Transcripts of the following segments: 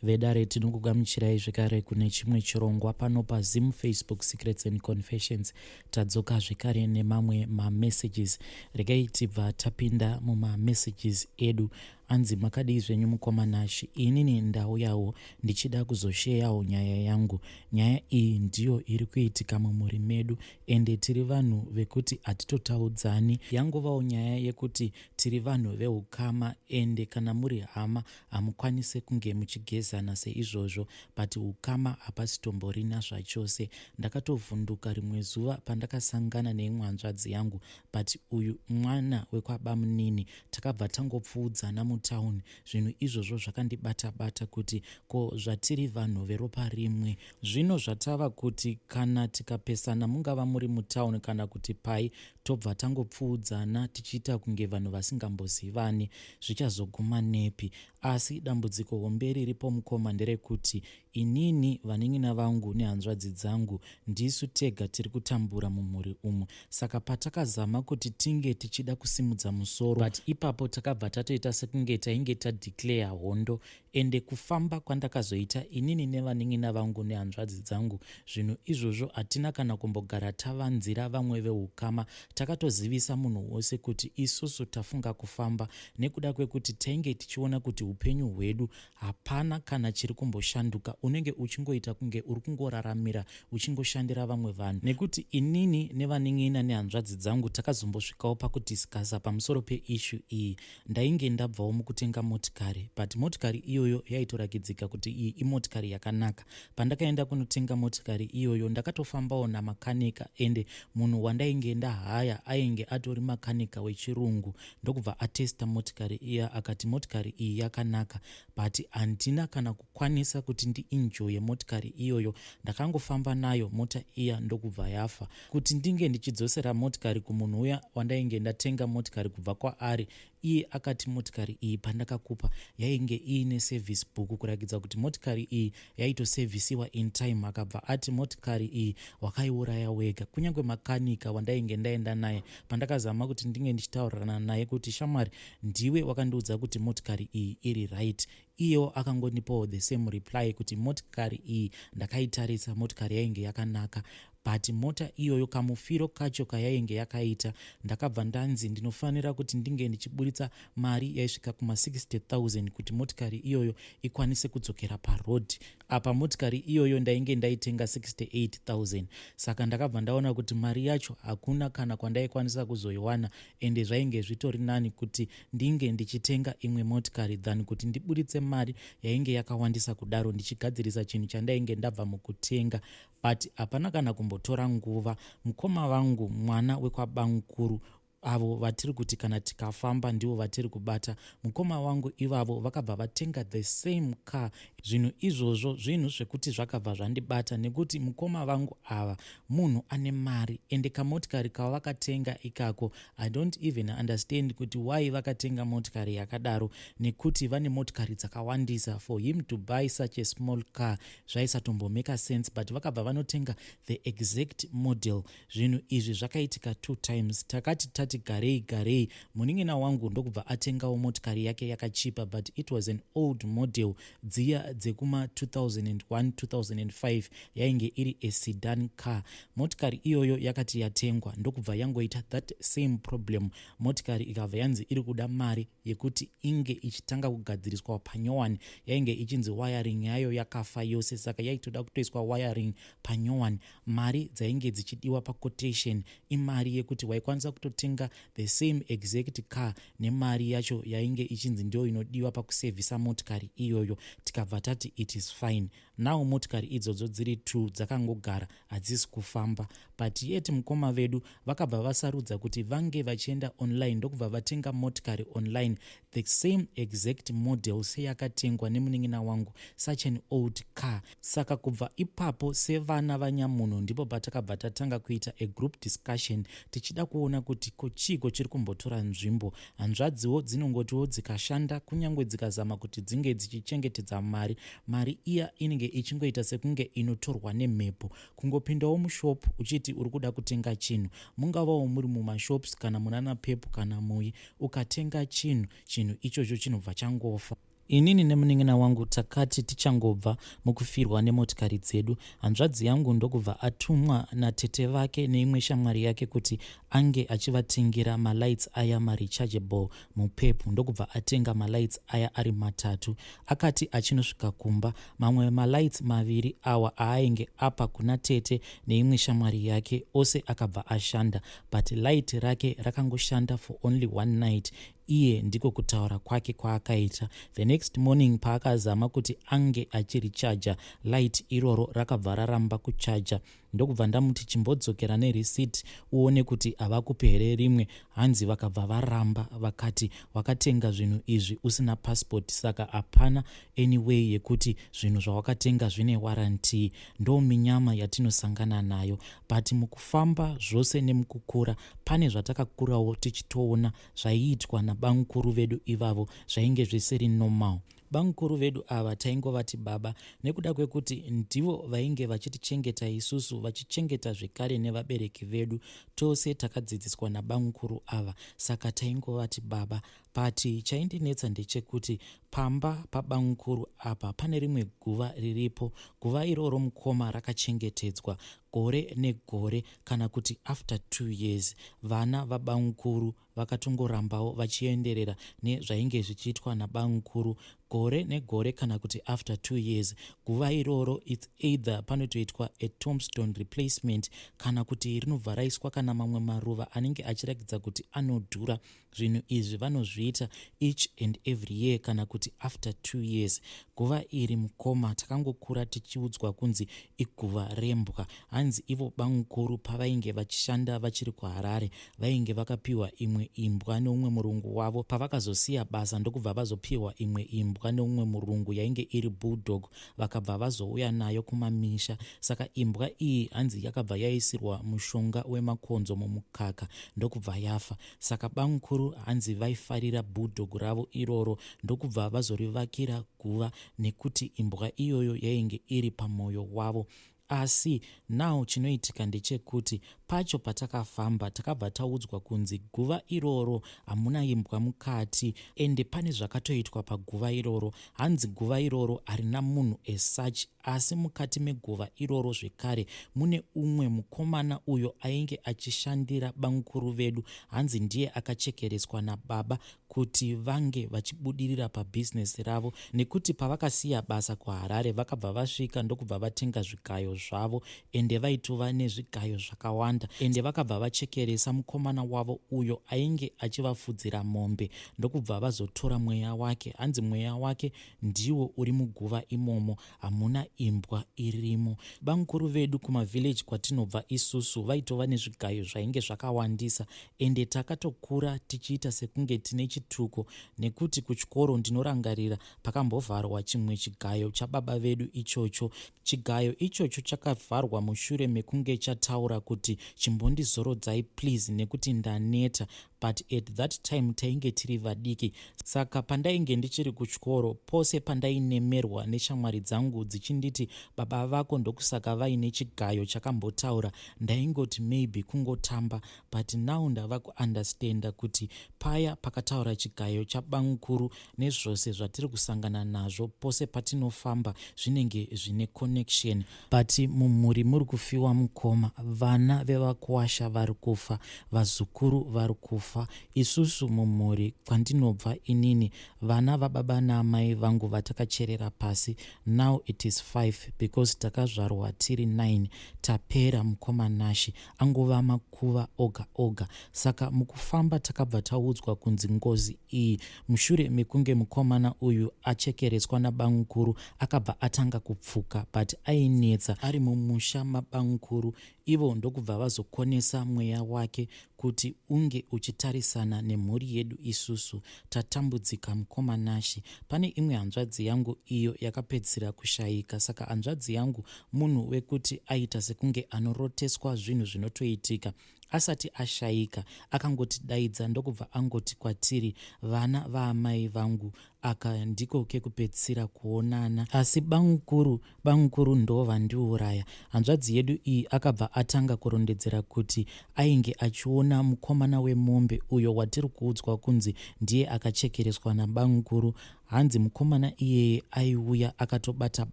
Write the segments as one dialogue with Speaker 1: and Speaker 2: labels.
Speaker 1: Vedare, tinokugamuchirai zvekare kune chimwe chirongwa pano paZim Facebook Secrets and Confessions. Tadzoka zvekare nemamwe mamessages. Regai tibva tapinda mumamessages edu. Anzi, "Makadii zvenyu mukoma Nashi? Inini ndauyawo ndichida kuzosheyawo nyaya yangu. Nyaya iyi ndiyo iri kuitika mumhuri medu, ende tiri vanhu vekuti hatitotaudzani. Yangovawo nyaya yekuti tiri vanhu veukama, ende kana muri hama hamukwanisi kunge muchigezana seizvozvo, but ukama hapasitomborina zvachose. Ndakatovhunduka rimwe zuva pandakasangana neimwe hanzvadzi yangu, but uyu mwana wekwabamunini. Takabva tangopfuudzana mutauni. Zvinhu izvozvo zvakandibata-bata kuti ko zvatiri vanhu veropa rimwe, zvino zvatava kuti kana tikapesana, mungava muri mutauni kana kuti pai, tobva tangopfuudzana tichiita kunge vanhu vasingambozivani, zvichazoguma nepi? Asi dambudziko hombe riripo, mukoma, nderekuti inini, vanin'ina vangu nehanzvadzi dzangu ndisu tega tiri kutambura mumhuri umu. Saka patakazama kuti tinge tichida kusimudza musoro, but ipapo takabva tatoita sekunge tainge tadeclare hondo. Ende kufamba kwandakazoita inini nevanin'ina vangu nehanzvadzi dzangu, zvinhu izvozvo hatina kana kumbogara tavanzira vamwe veukama. Takatozivisa munhu wose kuti isusu tafunga kufamba, nekuda kwekuti tainge tichiona kuti upenyu hwedu hapana kana chiri kumboshanduka. Unenge uchingoita kunge uri kungoraramira uchingoshandira vamwe vanhu." Nekuti inini nevanin'ina nehanzvadzi dzangu takazombosvikawo pakudiscussa pamusoro peissue iyi. Ndainge ndabvawo mukutenga motikari, but motikari iyoyo yaitoratidzika kuti iyi imotikari yakanaka. Pandakaenda kunotenga motikari iyoyo, ndakatofambawo namakanika, ende munhu wandainge ndahaya ainge atori makanika wechirungu, ndokubva atesta motikari iya, akati motikari iyi yakanaka, but handina kana kukwanisa kuti ndienjoye motikari iyoyo. Ndakangofamba nayo mota iya, ndokubva yafa. Kuti ndinge ndichidzosera motikari kumunhu uya wandainge ndatenga motikari kubva kwaari, iye akati motikari iyi pandakakupa yainge iine service book, kurakidza kuti motikari iyi yaitosevhisiwa in time. Akabva ati motikari iyi wakaiuraya wega. Kunyange makanika wandainge ndaenda naye, pandakazama kuti ndinge ndichitaurirana naye kuti, "Shamwari, ndiwe wakandiudza kuti motikari iyi iri right," iyewo akangondipawo the same reply kuti motikari iyi ndakaitarisa, motikari yainge yakanaka, but mota iyoyo kamufiro kacho kayainge yakaita, ndakabva ndanzi ndinofanira kuti ndinge ndichiburitsa mari yaisvika kuma60 000 kuti motikari iyoyo ikwanise kudzokera paroad. Apa motikari iyoyo ndainge ndaitenga 68 000. Saka ndakabva ndaona kuti mari yacho hakuna kana kwandaikwanisa kuzoiwana, ende zvainge zvitori nani kuti ndinge ndichitenga imwe motikari than kuti ndiburitse mari yainge yakawandisa kudaro ndichigadzirisa chinhu chandainge ndabva mukutenga. But hapana kana kumbotora nguva, mukoma vangu, mwana wekwabamukuru, avo vatiri kuti kana tikafamba ndivo vatiri kubata, mukoma wangu ivavo vakabva vatenga the same car. Zvinhu izvozvo zvinhu zvekuti zvakabva zvandibata, nekuti mukoma vangu ava munhu ane mari, ende kamotikari kavakatenga ikako, I don't even understand kuti why vakatenga motikari yakadaro, nekuti vane motikari dzakawandisa. For him to buy such a small car zvaisatombomaka sense, but vakabva vanotenga the exact model. Zvinhu izvi zvakaitika two times. Takati tati garei garei, munin'ina wangu ndokubva atengawo motikari yake yakachipa, but it was an old model, dziya dzekuma 2001 2005. Yainge iri a sedan car. Motikari iyoyo yakati yatengwa, ndokubva yangoita that same problem. Motikari ikabva yanzi iri kuda mari yekuti inge ichitanga kugadziriswa panyowani. Yainge ichinzi wiring yayo yakafa yose, saka yaitoda kutoiswa wiring panyowani. Mari dzainge dzichidiwa paquotation imari yekuti waikwanisa kutotenga the same exact car nemari yacho yainge ichinzi ndio inodiwa pakusevhisa motikari iyoyo. Tikabva tati it is fine. Now motikari idzodzo dziri two dzakangogara, hadzisi kufamba, but yet mukoma vedu vakabva vasarudza kuti vange vachienda online, ndokubva vatenga motikari online, the same exact model seyakatengwa nemunin'ina wangu, such an old car. Saka kubva ipapo, sevana vanyamunhu, ndipo patakabva tatanga kuita a group discussion, tichida kuona kuti kochiiko chiri kumbotora nzvimbo. Hanzvadziwo dzinongotiwo dzikashanda, kunyange dzikazama kuti dzinge dzichichengetedza mari, mari iya inenge ichingoita sekunge inotorwa nemhepo. Kungopindawo mushop uchiti uri kuda kutenga chinhu, mungavawo muri mumashops kana munana Pep kana mui, ukatenga chinhu, chinhu ichocho chinobva changofa. Inini nemunin'ina wangu takati tichangobva mukufirwa nemotikari dzedu, hanzvadzi yangu ndokubva atumwa natete vake neimwe shamwari yake kuti ange achivatengera malights aya marechargeable muPep, ndokubva atenga malights aya ari matatu. Akati achinosvika kumba, mamwe malights maviri awa aainge apa kuna tete neimwe shamwari yake ose akabva ashanda, but light rake rakangoshanda for only one night. Iye ndiko kutaura kwake kwaakaita. The next morning paakazama kuti ange achirichaja light iroro, rakabva raramba kuchaja, ndokubva ndamuti chimbodzokera nereceipt uone kuti havakupi here rimwe. Hanzi vakabva varamba, vakati wakatenga zvinhu izvi usina passport, saka hapana any way yekuti zvinhu zvawakatenga zvine warranty. Ndo minyama yatinosangana nayo, but mukufamba zvose nemukukura pane zvatakakurawo tichitoona zvaiitwa nabamukuru vedu ivavo zvainge zvisiri normal. Bamukuru vedu ava taingovati baba nekuda kwekuti ndivo vainge vachitichengeta isusu, vachichengeta zvekare nevabereki vedu. Tose takadzidziswa nabamukuru ava, saka taingovati baba. But chaindinetsa ndechekuti pamba pabamukuru apa pane rimwe guva riripo. Guva iroro, mukoma, rakachengetedzwa gore negore kana kuti after 2 years. Vana vabamukuru vakatongorambawo vachienderera nezvainge zvichiitwa nabamukuru. Gore negore kana kuti after 2 years, guva iroro, it's either panotoitwa a tombstone replacement kana kuti rinobva raiswa kana mamwe maruva anenge achiratidza kuti anodhura. Zvinhu izvi vanozviita each and every year kana kuti after 2 years. Guva iri, mukoma, takangokura tichiudzwa kunzi iguva rembwa. Hanzi ivo bamukuru pavainge vachishanda vachiri kuHarare, vainge vakapiwa imwe imbwa neumwe murungu wavo. Pavakazosiya basa, ndokubva vazopiwa imwe imbwa neumwe murungu yainge iri bulldog, vakabva vazouya nayo kumamisha. Saka imbwa iyi hanzi yakabva yaisirwa mushonga wemakonzo mumukaka, ndokubva yafa. Saka bamukuru hanzi vaifarira bulldog ravo iroro, ndokubva vazorivakira guva nekuti imbwa iyoyo yainge iri pamwoyo wavo. Asi now chinoitika ndechekuti pacho patakafamba takabva taudzwa kunzi guva iroro hamuna imbwa mukati, ende pane zvakatoitwa paguva iroro. Hanzi guva iroro harina munhu as such, asi mukati meguva iroro zvekare mune umwe mukomana uyo ainge achishandira bamukuru vedu. Hanzi ndiye akachekereswa nababa kuti vange vachibudirira pabhizinesi ravo, nekuti pavakasiya basa kuHarare vakabva vasvika ndokubva vatenga zvigayo zvavo, ende vaitova nezvigayo zvakawanda. Ende vakabva vachekeresa mukomana wavo uyo ainge achivafudzira mombe, ndokubva vazotora mweya wake. Hanzi mweya wake ndiwo uri muguva imomo, hamuna imbwa irimo. Bamukuru vedu kumavhillaji kwatinobva isusu vaitova nezvigayo zvainge zvakawandisa, ende takatokura tichiita sekunge tine chituko, nekuti kuchikoro ndinorangarira pakambovharwa chimwe chigayo chababa vedu ichocho. Chigayo ichocho chakavharwa mushure mekunge chataura kuti chimbondizorodzai please nekuti ndaneta, but at that time tainge tiri vadiki. Saka pandainge ndichiri kuchikoro, pose pandainemerwa neshamwari dzangu dzichinditi baba vako ndokusaka vaine chigayo chakambotaura, ndaingoti maybe kungotamba. But now ndava kuunderstanda kuti paya pakataura chigayo chabamukuru nezvose zvatiri kusangana nazvo pose patinofamba zvinenge zvine connection. But mumhuri muri kufiwa, mukoma, vana vevakuwasha vari kufa, vazukuru vari kufa. Isusu mumhuri kwandinobva inini, vana vababa naamai vangu vatakacherera pasi, now it is 5, because takazvarwa tiri 9. Tapera, mukoma Nashi, angova makuva oga oga. Saka mukufamba takabva taudzwa kunzi ngozi iyi, mushure mekunge mukomana uyu achekereswa nabamukuru, akabva atanga kupfuka, but ainetsa ari mumusha mabamukuru ivo, ndokubva vazokonesa mweya wake kuti unge uchitarisana nemhuri yedu. Isusu tatambudzika, mukoma Nashi. Pane imwe hanzvadzi yangu iyo yakapedzisira kushayika. Saka hanzvadzi yangu munhu wekuti aita sekunge anoroteswa zvinhu zvinotoitika. Asati ashayika akangotidaidza, ndokubva angoti kwatiri, "Vana vaamai vangu, aka ndiko kekupedzisira kuonana, asi bamukuru, bamukuru ndo vandiuraya." Hanzvadzi yedu iyi akabva atanga kurondedzera kuti ainge achiona mukomana wemombe uyo watiri kuudzwa kunzi ndiye akachekereswa nabamukuru. Hanzi mukomana iyeye aiuya akatobata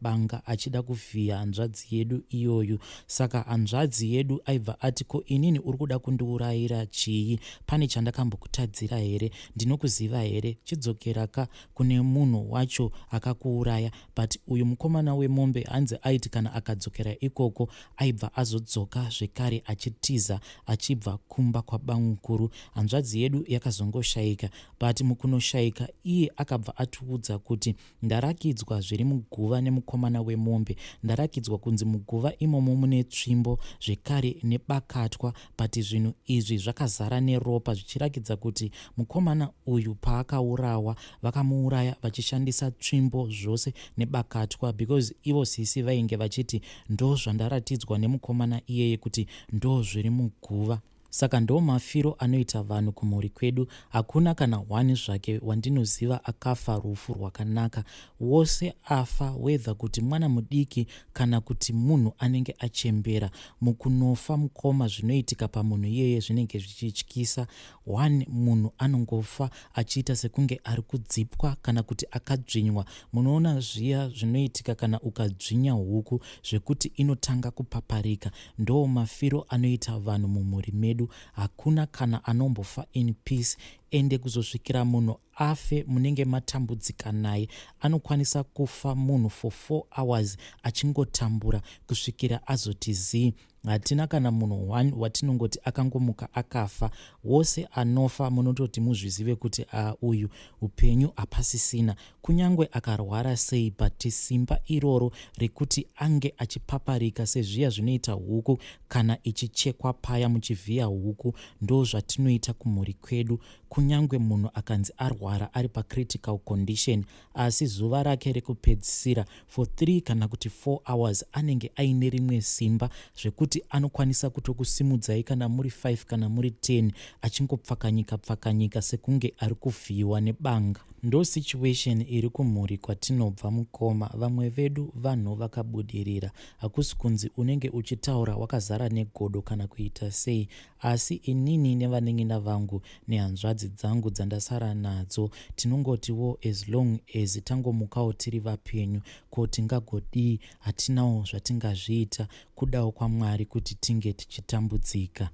Speaker 1: banga achida kuvhiya hanzvadzi yedu iyoyu. Saka hanzvadzi yedu aibva ati ko inini uri kuda kundiurayira chii? Pane chandakambokutadzira here? Ndinokuziva here? Chidzokera ka kune munhu wacho akakuuraya. But uyu mukomana wemombe hanzi aiti kana akadzokera ikoko aibva azodzoka zvekare achitiza achibva kumba kwabamukuru. Hanzvadzi yedu yakazongoshaika but mukunoshaika iye akabva atiudza kuti ndarakidzwa zviri muguva nemukomana wemombe. Ndarakidzwa kunzi muguva imomo mune tsvimbo zvekare nebakatwa but zvinhu izvi zvakazara neropa zvichirakidza kuti mukomana uyu paakaurawa vakamuuraya vachishandisa tsvimbo zvose nebakatwa because ivo sisi vainge vachiti ndozvandaratidzwa nemukomana iyeye kuti ndozviri muguva. Saka ndomafiro anoita vanhu kumhuri kwedu. Hakuna kana one zvake wandinoziva akafa rufu rwakanaka. Wose afa whether kuti mwana mudiki kana kuti munhu anenge achembera. Mukunofa mukoma zvinoitika pamunhu iyeye zvinenge zvichityisa. One munhu anongofa achiita sekunge ari kudzipwa kana kuti akadzvinywa. Munoona zviya zvinoitika kana ukadzvinya huku zvekuti inotanga kupaparika. Ndoo mafiro anoita vanhu mumhuri medu. Hakuna kana anombofa in peace ende kuzosvikira munhu afe munenge matambudzika naye. Anokwanisa kufa munhu for 4 hours achingotambura kusvikira azoti zii. Hatina kana munhu one watinongoti akangomuka akafa. Wose anofa munototi muzvizive kuti ah, uyu upenyu hapasisina. Kunyangwe akarwara sei but simba iroro rekuti ange achipaparika sezviya zvinoita huku kana ichichekwa paya muchivhiya huku ndozvatinoita kumhuri kwedu. Kunyangwe munhu akanzi arwara ari pacritical condition asi zuva rake rekupedzisira for 3 kana kuti 4 hours anenge aine rimwe simba zvekuti anokwanisa kutokusimudzai kana muri 5 kana muri 10 achingopfakanyika pfakanyika sekunge ari kuvhiyiwa nebanga. Ndo situation iri kumhuri kwatinobva mukoma vamwe vedu vanhu vakabudirira hakusi kunzi unenge uchitaura wakazara negodo kana kuita sei asi inini nevanin'ina vangu nehanzvadzi dzangu dzandasara nadzo tinongotiwo as long as tangomukawo tiri vapenyu ko tingagodii hatinawo zvatingazviita kudawo kwaMwari kuti tinge tichitambudzika.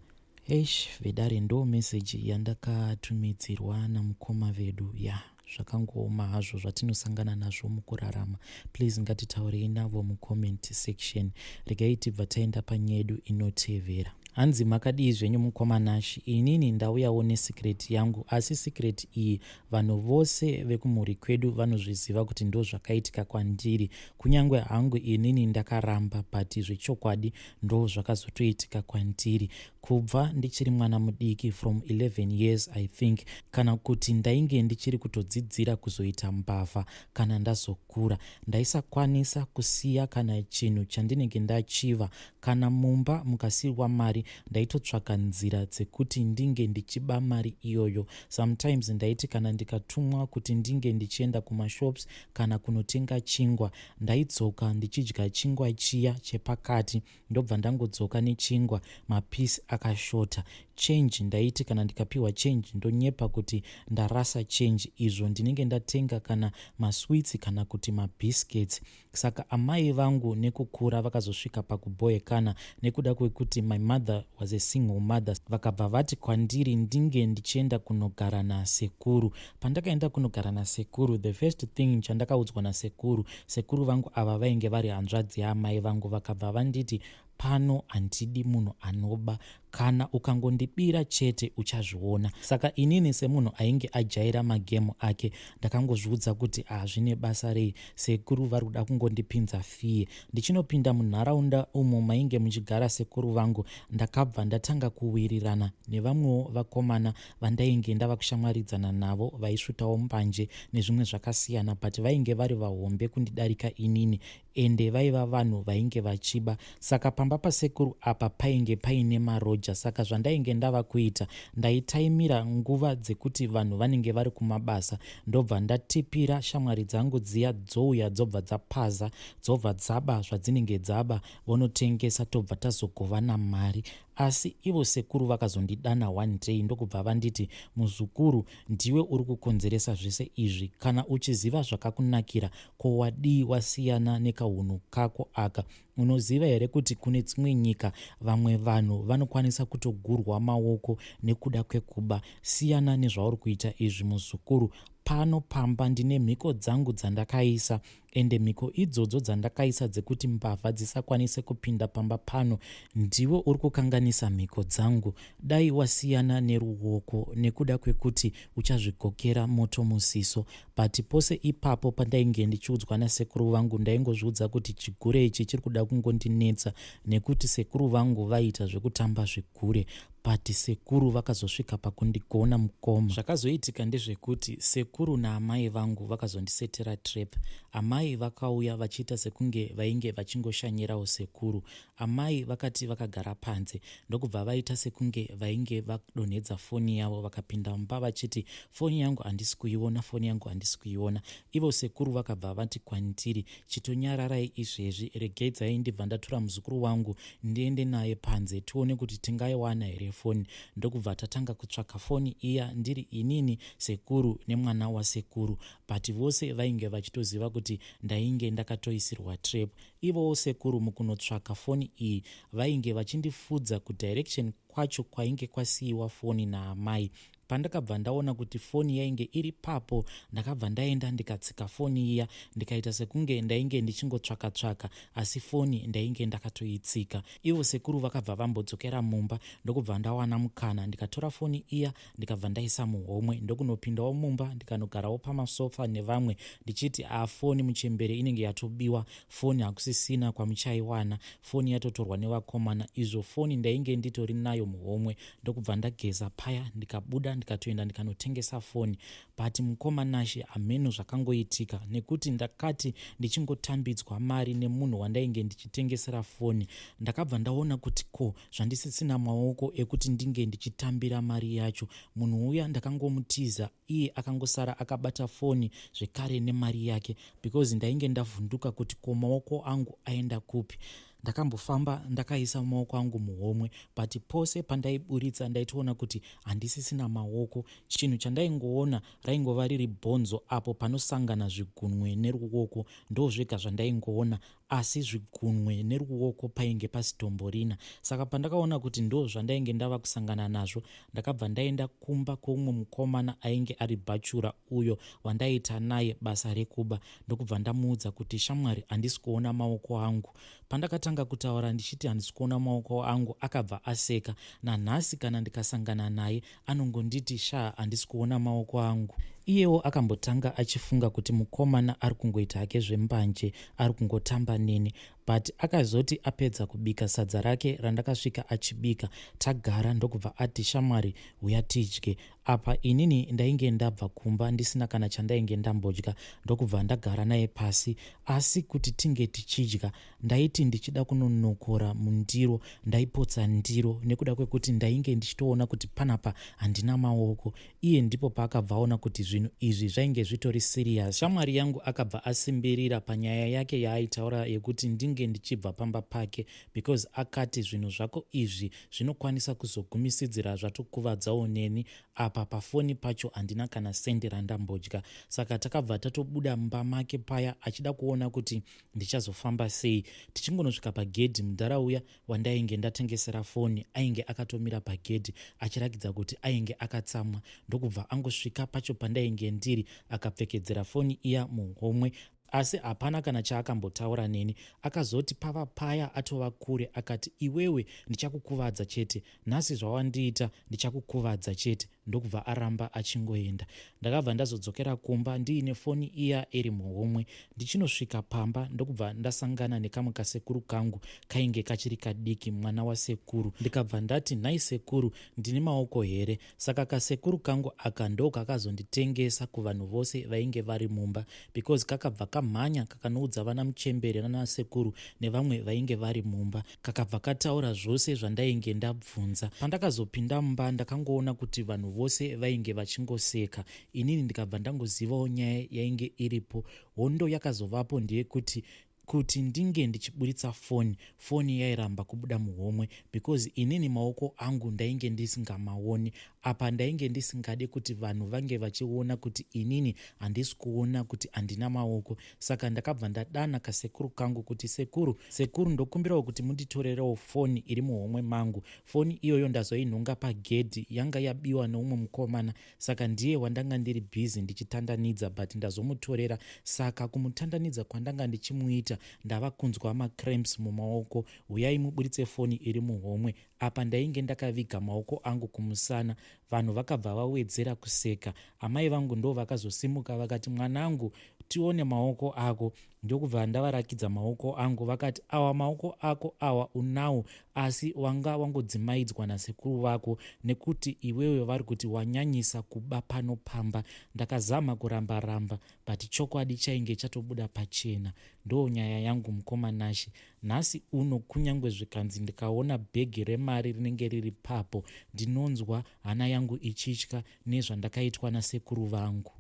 Speaker 1: Eish vedare ndo message yandakatumidzirwa namukoma vedu ya zvakangooma hazvo zvatinosangana nazvo mukurarama please ngatitaurei navo mucomment section regai tibva taenda panyedu inotevera. Hanzi makadii zvenyu mukoma Nash inini ndauyawo nesecret yangu asi secret iyi vanhu vose vekumhuri kwedu vanozviziva kuti ndozvakaitika kwandiri kunyangwe hangu inini ndakaramba but zvechokwadi ndozvakazotoitika kwandiri kubva ndichiri mwana mudiki from 11 years I think kana kuti ndainge ndichiri kutodzidzira kuzoita mbavha kana ndazokura ndaisakwanisa kusiya kana chinhu chandinenge ndachiva kana mumba mukasiiwa mari ndaitotsvaka nzira dzekuti ndinge ndichiba mari iyoyo sometimes ndaiti kana ndikatumwa kuti ndinge ndichienda kumashops kana kunotenga chingwa ndaidzoka ndichidya chingwa chiya chepakati ndobva ndangodzoka nechingwa mapiece akashota change ndaiti kana ndikapiwa change ndonyepa kuti ndarasa change izvo ndinenge ndatenga kana masweets kana kuti mabiscuits saka amai vangu nekukura vakazosvika pakubhoekana nekuda kwekuti my mother was a single mother vakabva vati kwandiri ndinge ndichienda kunogara nasekuru pandakaenda kunogara nasekuru the first thing chandakaudzwa nasekuru sekuru vangu ava vainge vari hanzvadzi yaamai vangu vakabva vanditi pano handidi munhu anoba kana ukangondibira chete uchazviona saka inini semunhu ainge ajaira magemu ake ndakangozviudza kuti hazvine basa rei sekuru vari kuda kungondipinza fiye ndichinopinda munharaunda umo mainge muchigara sekuru vangu ndakabva ndatanga kuwirirana nevamwewo vakomana vandainge ndava kushamwaridzana navo vaisvutawo mbanje nezvimwe zvakasiyana but vainge vari vahombe kundidarika inini ende vaiva vanhu vainge vachiba saka pama Pamba pasekuru apa painge paine maroja saka zvandainge ndava kuita ndaitaimira nguva dzekuti vanhu vanenge vari kumabasa ndobva ndatipira shamwari dzangu dziya dzouya dzobva dzapaza dzobva dzaba zvadzinenge dzaba vonotengesa tobva tazogovana mari. Asi ivo sekuru vakazondidana one day ndokubva vanditi muzukuru ndiwe uri kukonzeresa zvese izvi kana uchiziva zvakakunakira ko wadii wasiyana nekahunhu kako aka unoziva here kuti kune dzimwe nyika vamwe vanhu vanokwanisa kutogurwa maoko nekuda kwekuba siyana nezvauri kuita izvi muzukuru pano pamba ndine mhiko dzangu dzandakaisa Ende mhiko idzodzo dzandakaisa dzekuti mbavha dzisakwanise kupinda pamba pano ndiwe uri kukanganisa mhiko dzangu. Dai wasiyana neruoko nekuda kwekuti uchazvigokera moto muziso. But pose ipapo pandainge ndichiudzwa nasekuru vangu ndaingozviudza kuti chigure ichi chiri kuda kungondinetsa nekuti sekuru vangu vaiita zvekutamba zvigure but sekuru vakazosvika pakundigona mukoma. Zvakazoitika ndezvekuti sekuru naamai vangu vakazondisetera trap. Amai vakauya vachiita sekunge vainge vachingoshanyirawo sekuru. Amai vakati vakagara panze ndokubva vaita sekunge vainge vadonhedza foni yavo vakapinda mumba vachiti foni yangu handisi kuiona, foni yangu handisi kuiona. Ivo sekuru vakabva vati kwandiri chitonyararai izvezvi regedzai ndibva ndatora muzukuru wangu ndiende naye panze tione kuti tingaiwana here foni ndokubva tatanga kutsvaka foni iya ndiri inini sekuru nemwana wasekuru but vose vainge vachitoziva kuti ndainge ndakatoisirwa trap ivowo sekuru mukunotsvaka foni iyi vainge vachindifudza kudirection kwacho kwainge kwasiiwa foni naamai Pandakabva ndaona kuti foni yainge iri papo ndakabva ndaenda ndikatsika foni iya ndikaita sekunge ndainge ndichingotsvaka tsvaka asi foni ndainge ndakatoitsika. Ivo sekuru vakabva vambodzokera mumba ndokubva ndawana mukana ndikatora foni iya ndikabva ndaisa muhomwe ndokunopindawo mumba ndikanogarawo pamasofa nevamwe ndichiti a foni muchembere inenge yatobiwa foni hakusisina kwamuchaiwana foni yatotorwa nevakomana izvo foni ndainge nditori nayo muhomwe ndokubva ndageza paya ndikabuda ndikatoenda ndikanotengesa foni but mukoma Nashe hameno zvakangoitika nekuti ndakati ndichingotambidzwa mari nemunhu wandainge ndichitengesera foni ndakabva ndaona kuti ko zvandisisina maoko ekuti ndinge ndichitambira mari yacho munhu uya ndakangomutiza iye akangosara akabata foni zvekare nemari yake because ndainge ndavhunduka kuti ko maoko angu aenda kupi Ndakambofamba ndakaisa maoko angu muhomwe but pose pandaiburitsa ndaitoona kuti handisisina maoko. Chinhu chandaingoona raingova riri bhonzo apo panosangana zvigunwe neruoko ndozvega zvandaingoona asi zvigunwe neruoko painge pasitomborina. Saka pandakaona kuti ndozvandainge ndava kusangana nazvo ndakabva ndaenda kumba kweumwe mukomana ainge ari bhachura uyo wandaiita naye basa rekuba ndokubva ndamuudza kuti shamwari handisi kuona maoko angu. Pandakatanga kutaura ndichiti handisi kuona maoko angu akabva aseka. Nanhasi kana ndikasangana naye anongonditi shaa handisi kuona maoko angu. Iyewo akambotanga achifunga kuti mukomana ari kungoita hake zvembanje ari kungotamba neni but akazoti apedza kubika sadza rake randakasvika achibika tagara ndokubva ati shamwari huya tidye Apa inini ndainge ndabva kumba ndisina kana chandainge ndambodya ndokubva ndagara naye pasi asi kuti tinge tichidya ndaiti ndichida kunonokora mundiro ndaipotsa ndiro nekuda kwekuti ndainge ndichitoona kuti panapa handina maoko. Iye ndipo paakabva aona kuti zvinhu izvi zvainge zvitori serious. Shamwari yangu akabva asimbirira panyaya yake yaaitaura yekuti ndinge ndichibva pamba pake because akati zvinhu zvako izvi zvinokwanisa kuzogumisidzira zvatokuvadzawo neni apa pafoni pacho handina kana sendi randambodya saka takabva tatobuda mumba make paya achida kuona kuti ndichazofamba sei tichingonosvika pagedhi mudhara uya wandainge ndatengesera foni ainge akatomira pagedhi achirakidza kuti ainge akatsamwa ndokubva angosvika pacho pandainge ndiri akapfekedzera foni iya muhomwe Asi hapana kana chaakambotaura neni. Akazoti pava paya atova kure akati iwewe ndichakukuvadza chete. Nhasi zvawandiita ndichakukuvadza chete. Ndokubva aramba achingoenda. Ndakabva ndazodzokera kumba ndiine foni iya iri muhomwe. Ndichinosvika pamba ndokubva ndasangana nekamwe kasekuru kangu kainge kachiri kadiki, mwana wasekuru. Ndikabva ndati, "Nhai sekuru, ndine maoko here?" Saka kasekuru kangu aka ndo kakazonditengesa kuvanhu vose vainge vari mumba, because kakabva kamhanya kakanoudza vana muchembere nanasekuru nevamwe vainge vari mumba. Kakabva kataura zvose zvandainge ndabvunza. Pandakazopinda mumba, ndakangoona kuti vanhu vose vainge vachingoseka. Inini ndikabva ndangozivawo nyaya yainge iripo. Hondo yakazovapo ndeyekuti kuti ndinge ndichiburitsa foni, foni yairamba kubuda muhomwe, because inini maoko angu ndainge ndisingamaoni. Apa ndainge ndisingade kuti vanhu vange vachiona kuti inini handisi kuona, kuti handina maoko. Saka ndakabva ndadana kasekuru kangu kuti, "Sekuru, sekuru, ndokumbirawo kuti munditorerewo foni iri muhomwe mangu." Foni iyoyo ndazoinhonga pagedhi, yanga yabiwa neumwe mukomana. Saka ndiye wandanga ndiri busy ndichitandanidza, but ndazomutorera. Saka kumutandanidza kwandanga ndichimuita, ndava kunzwa macramps mumaoko. Uyai muburitse foni iri muhomwe. Apa ndainge ndakaviga maoko angu kumusana. Vanhu vakabva vawedzera kuseka. Amai vangu ndo vakazosimuka vakati, "Mwanangu, tione maoko ako." Ndokubva ndavarakidza maoko angu. Vakati, "Awa maoko ako awa unawo, asi wanga wangodzimaidzwa nasekuru vako, nekuti iwewe vari kuti wanyanyisa kuba pano pamba." Ndakazama kuramba ramba, but chokwadi chainge chatobuda pachena. Ndo nyaya yangu, mukoma Nashe. Nhasi uno, kunyange zvikanzi ndikaona bhegi remari rinenge riri papo, ndinonzwa hana yangu ichitya nezvandakaitwa nasekuru vangu.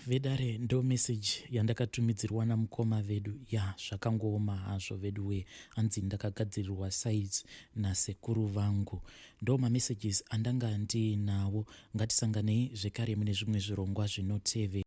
Speaker 1: Vedare, ndo meseji yandakatumidzirwa namukoma vedu. Ya, zvakangooma hazvo vedu we. Hanzi ndakagadzirirwa size nasekuru vangu. Ndo mamessages andanga ndiinawo. Ngatisanganei zvekare mune zvimwe zvirongwa zvinotevera.